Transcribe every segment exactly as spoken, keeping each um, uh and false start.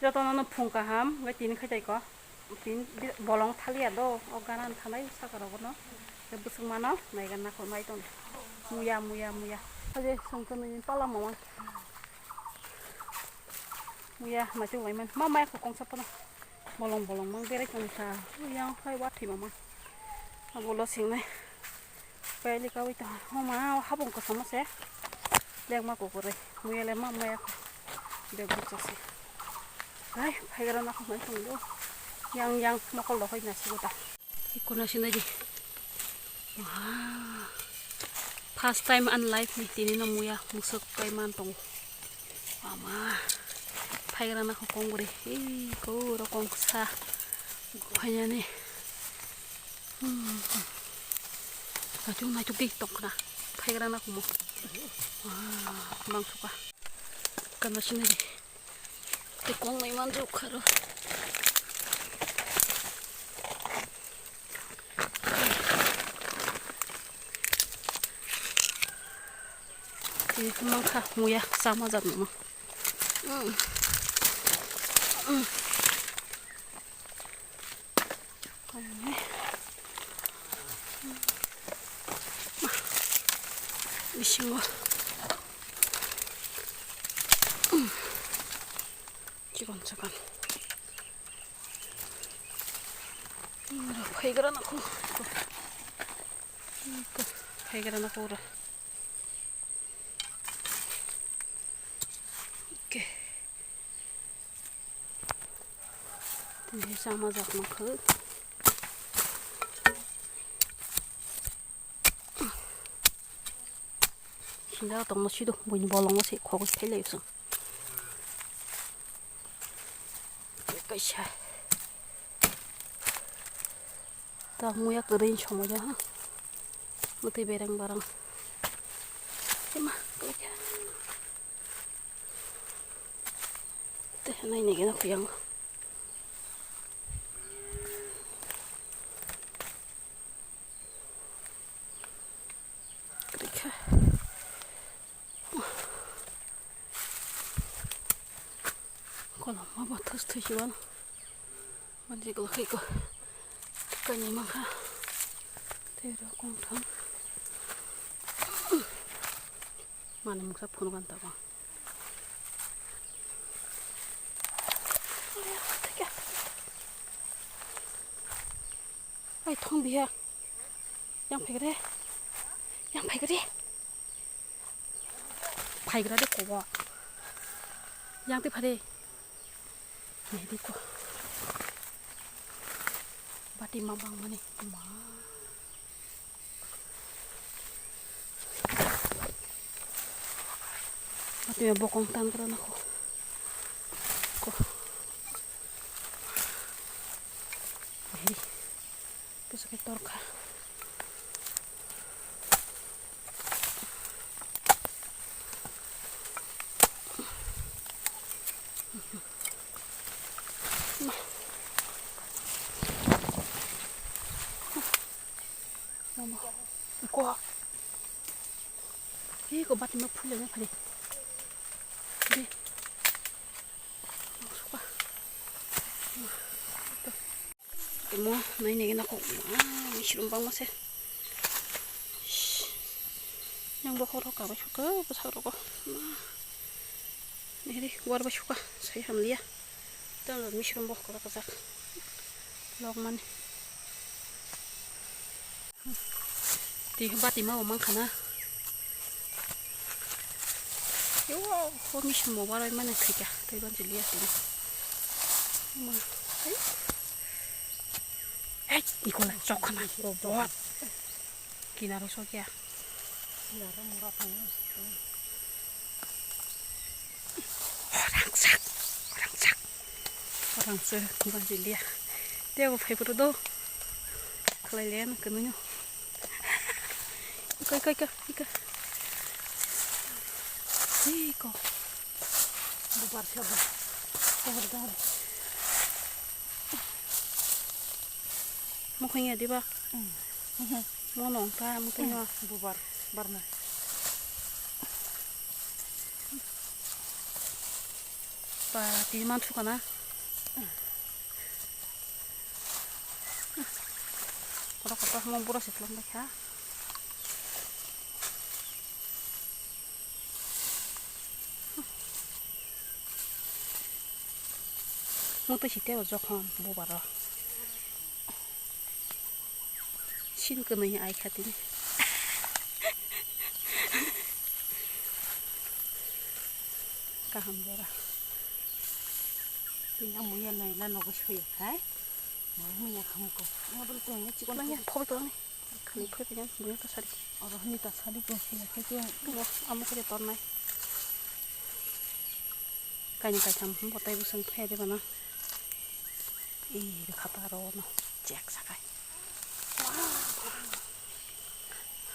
Jotono no phung kaham, wngkhe tini khaitoi ko. Tini bolong thaliya do, o gana thanai saka rogo no. Tei bwswk mano, naiga nakhok nai tong. Muya, muya, muya. Haje songkhe nini pala mama. Muya, maichuk lai man. Ma maya kho kongsa pono. Bolong bolong mang berai tong sa. Yang khai wa thima mang. Abo lo singnai. Paili kawi ta homa habong kosamo se. Lek ma kukurai. Muya le ma maya ko. Bek buk chasi. Hai, phaigra na khumai tong do. Yang yang mokol lo hoi na sigo ta. Iko na sinai di. Wah. First time an life ni tini no muya musuk kai man tong. Mama. Phaigra na kho kong buri. Ei ko ro kong sa. Phaiya ni. Hmm. Naituk, naituk di tongkhna. Phaigra na kumo. Wah, mangsuka. Kana sinai di. Te kong nai manjuk kharo. Te mangkha muya sama jat namo. Hmm. Hmm. Bisingo chikon chikon. Phaigra na khu. Phaigra na khu ra. Okay. Tini sama jak nangkha. Sinda tongma sido buini bolongo se khogwi thailai usung. Kaisa. Ta muya kwrwi somoi ha. Mutwi bereng barang. Ema, kwrwi kha. Te nai nai gana kuyang. Kwrwi kha. Kolom ma ba thus thus iwan. Mani gol khai ko. Kani mangkha. Tei ro kong thang. Mani muksa phunu kan ta ba. Ai thong biya. Yang phaikre. Yang phaikre. Phaigra de kobo. Yang te phare. Nai di ko. Bati ma bang mani. Ma. Bati ma bokong tan kra na ko. Ko. Nai di. Kisa khe torkha. Mama. Iko. Iko bati ma phule na phale. Di. Suka. Temo nai nai na kok ma mishrum bang ma se. Yang bo horo ka ba suka ba sa ro ko. Ma. Neri war ba suka sai ham liya. Tang mishrum bo ko ka sak. Lok mani. Ti bati ma mang khana. Yo, ho mi sumo barai mane khika, tai ban jili ati. Ma, ai. Ai, ikola chok khana. Bot. Kinaro so kya? Kinaro mura thang. Rangchak, rangchak. Rangchak, bang jiliya. Tei bo phai phuru do. Khlai le na kunu. Ika, ika, ika, ika. Iko. Bubar siya ba. Bubar, bubar. Mukhung ya diba? Hmm. Mono ta mukhung ya. Bubar, barna. Tini man sukana. Kotor kotor mo bura se tlang kha. Mutu site o jokhon bubaro. Sin kwnwi ai kha tini. Kaham jora. Tini ang muya naila nogo soya khai. Muya khamuko. Ang aboni tongya chikon. Manya phoboi tongni. Khani phoboi tongni, muya ta sari. Oro hini ta sari ko soya khai tong. Ro, amo khe tornai. Kaini kaitham hwnba tei bwswng thaya de bana. Ee, rwkha ta aro no chek sakai.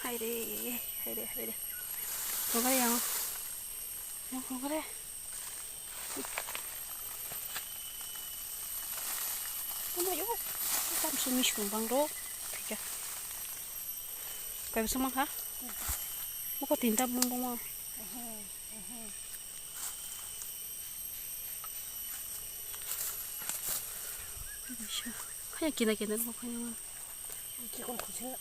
Haire, haire, haire. Nukari yang. Yang nukari. Ano yo. Tam sumi sum bang ro. Thika. Kai bwswng mangkha. Moko tinta bung bung. Kaya kina kina no kaya. Chikon khuchina.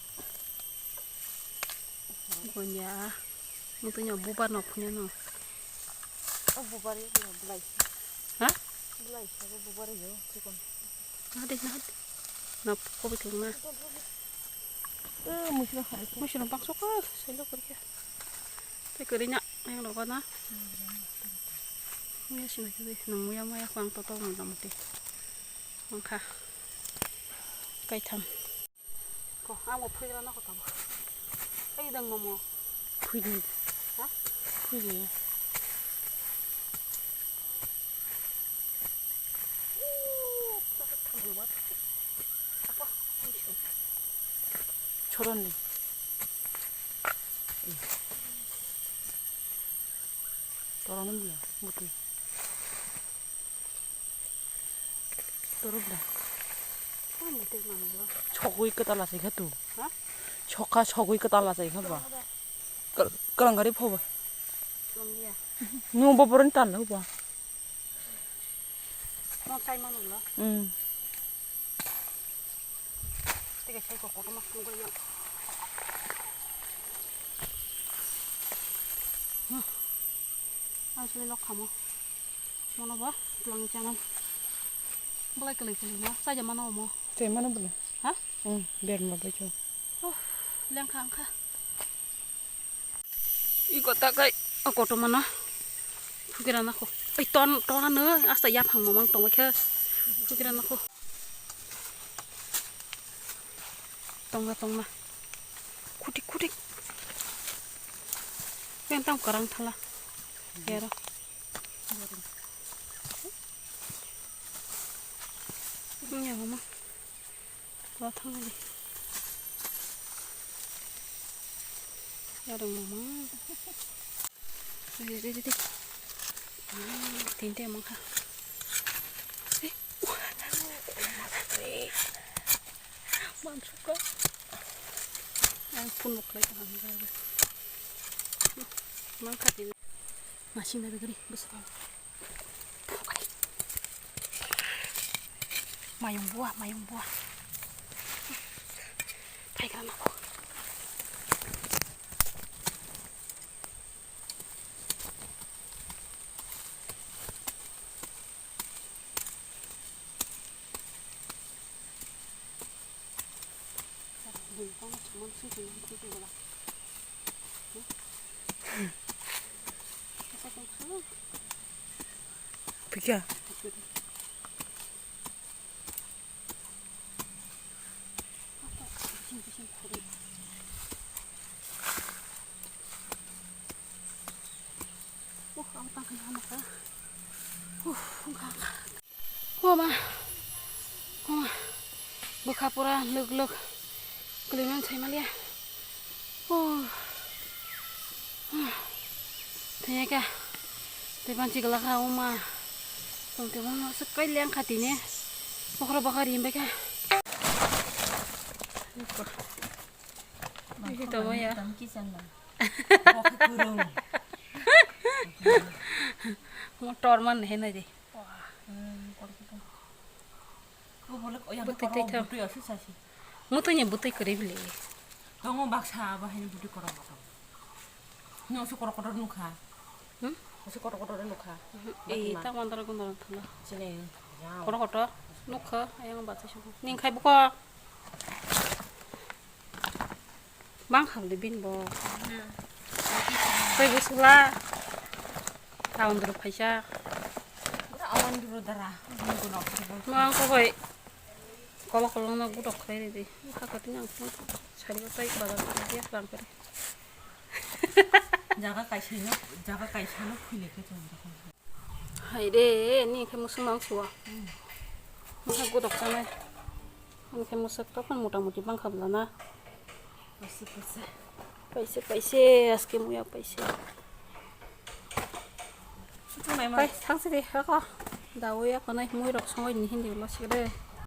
Gonya. Mutu nya bubar no phunya no. O bubar yo no bulai. Ha? Bulai sa bubar yo chikon. Nahadi, nahadi. Na kobi thung na. Eh, musra khai. Musra bangso ko selo korkhe. Tei kwrwi na yang rogo na. Muya sina khe nang muya muya kwang to to mota moti. Mangkha. Kaitham. Ko amo phuira na ko tabo. Ai dang momo. Phuidi. Ha? Phuidi. Choronni. Toroni dia, buti. Torok da. Sogwi kwtal achai kha tu. Ha? Sokha sogwi kwtal achai kha ba. Kwrang gari phoba. Nung bo boroni tal lo ba. Mo sai mano lo. Hmm. Tei kaisa kotorma phunukgwi yang. Hmm. Ang sini lok khamo. Mono ba tlang chana. Belai kwlwi kwlwi no. Saja mano omo. Tei mano bwle. Ha? Hmm, berma bai cho. Oh, lengkha angkha. Iko ta kai, o kotorma no. Phukira na ko. Ai ton, ton ano, asta yaphang mamang tong khe. Phukira na ko. Tongna, tongna. Khutik, khutik. Yang tang karang thala. Yara. Ini apa mah? Tua thang di. Yarung mama. Di, di, di, di. Hmm, tinte mangkha. Eh. Mansuka. Ang phunuk lai ka hamga. Mangkha di. Masih nabi gari besar. Mayung buah, mayung buah. Paigra nako. Pika. Homa, homa, bwkha pura lwk lwk kwlwi mani sai maliya. Oh. Thengya kha. Tei banchi glak kha wngma. Tongtwma swk kai leng kha tini. Bokhorok bokhorok rimbai kha. Isi tongmaya. Motor man hai nai di. Bwtwi tei tha. Bwtwi aswk sasi. Mwtwi ni bwtwi kwrwi bili. Tongo baksa abo haino bwtwi korok kotor. Nung se korok kotor nukha. Hmm? Se korok kotor nukha. Ei, ta mandar gundar thana. Sini. Korok kotor nukha, ayang bacha shu. Ning khai buka. Bang kham de bin bo. Koi bu sula. Taun dro phaisa. Awan dro dara. Mang ko koi. Kolo kolo no gutok khai re di. Hakati nang phun. Sari ko tai bazar ko dia bang kare. Jaga kaisa no, jaga kaisa no khule khe chwng. Hai re, ni khe musuk nang suwa. Masa gutok sanai. Ni khe musuk tokon mota moti bang khabla na. Paise, paise. Paise, paise, aske muya paise. Sutu nai ma. Pai, thang sidi, hako. Dawi ako nai, mui rok songoi ni hindi lo sikre.